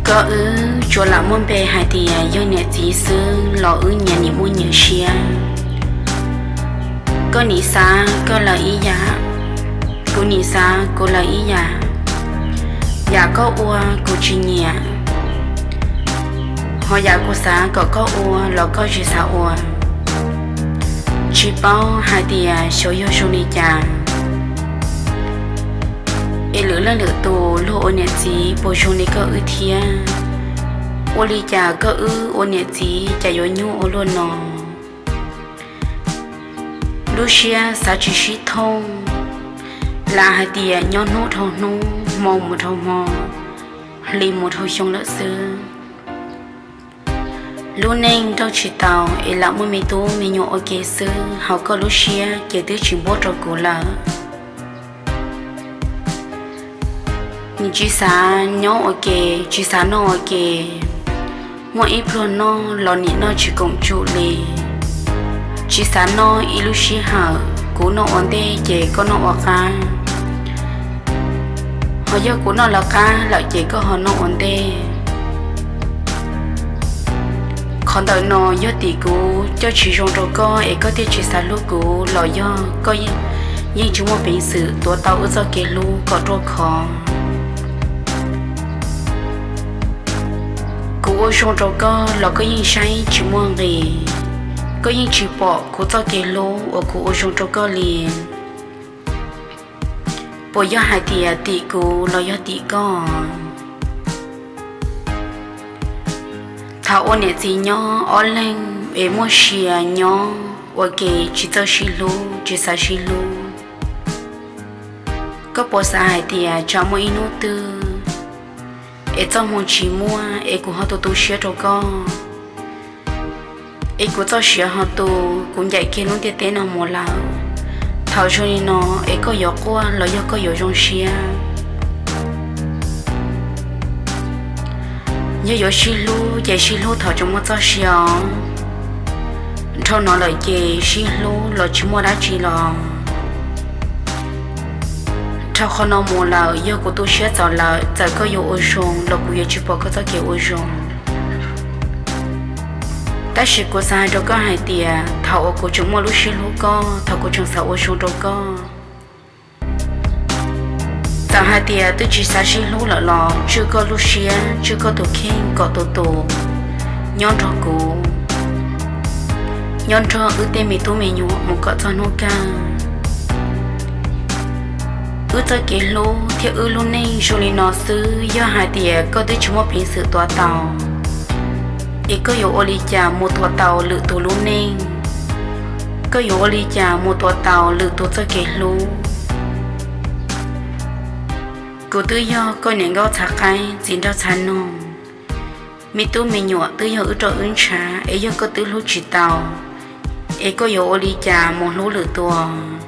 Koj wb tsuas lam muaj npe hais tias yog niam txiv xwb los wb nyias nim muaj nyias siab. Koj nim xav koj lawv ib yam, kuv nim xav kuv lawv ib yam. Yam koj ua kuv tsis nyiam, ho yam kuv xav kom koj ua los koj tsis xav ua. Tsis paub hais tias xyov yog zoo li cas, es lwm leej lwm tus luag ua niam txiv puas zoo li koj wb thiab. Ua li cas koj wb ua niam txiv cas yuav nyuaj ua luaj no? Lub siab xav tsis sib thooj, lam hais tias nyob hnub dhau hnub, hmo mus dhau hmo, hli mus dhau xyoo lawm xwb. Lub neej nrauj tsis tau es lam muaj me tub me nyuam ua ke xwb, hos koj lub siab ces twb tsis npuab rau kuv lawm. Nim tsis xav nyob ua ke, tsis xav noj ua ke, muaj ib pluag noj los nim noj tsis koom tsum li. Tsis xav noj ib lub sij hawm, kuv noj ua ntej ces koj noj ua qab, ho yog kuv noj lawv qab lawm ces koj ho noj ua ntej. Qhov ntawm no yog tim kuv coj tsis zoo rau koj es koj thiaj tsis xav hlub kuv los yog koj yeej tsis muaj peev xwm tuav tau wb txoj kev hlub kom ruaj khov? Kuv ua zoo rau koj los koj yeej saib tsis muaj nqis, koj yeej tsis pom kuv txoj kev hlub uas kuv ua zoo rau koj li. Puas yog hais tias tim kuv los yog tim koj? Thaum ua niam txiv nyob ob leeg es muaj sia nyob ua ke tsis txawj sib hlub, tsis xav sib hlub, koj puas xav hais tias tsam muaj ib hnub twg es txoj hmoo tsis muaj es kuv ho tu tu siab rau koj, es kuv txoj sia ho tu, kuv ncaim kiag lub ntiaj teb no mus lawm? Thaum zoo li no es koj yuav quaj los yog koj yuav zoo siab? Yog yuav sib hlub ces sib hlub thaum tseem muaj txoj sia os. Dhau no lawm ces sib hlub los tsis muaj dab tsi los. Dhau qhov no mus lawm, yog kuv tu siab txaus lawm, txawm koj yuav ua zoo los kuv yuav tsis pom koj txoj kev ua zoo. Tab sis kuv xav hais rau koj hais tias thaum uas kuv tseem muaj lub siab hlub koj, thaum kuv tseem xav ua zoo rau koj, txawm hais tias twb tsis xav sib hlub lawm los tswj koj lub siab, tswj koj tus kheej kom tus tus nyob nrog kuv, nyob nrog wb tej me tub me nyuam mus kom txog hnub kawg. Wb txoj kev hlub thiab wb lub neej zoo li no xwb, yog hais tias koj twb tsis muaj peev xwm tuav tau, es koj yuav ua li cas mus tuav tau lwm tus lub neej? Koj yuav ua li cas mus tuav tau lwm tus txoj kev hlub? Kuv twb yog koj niam nkauj txhav qaib txiv nraug txhav noog, me tub me nyuam twb yog wb roj wb ntshav, es yog koj twb hlub tsis tau, es koj yuav ua li cas mus hlub lwm tus?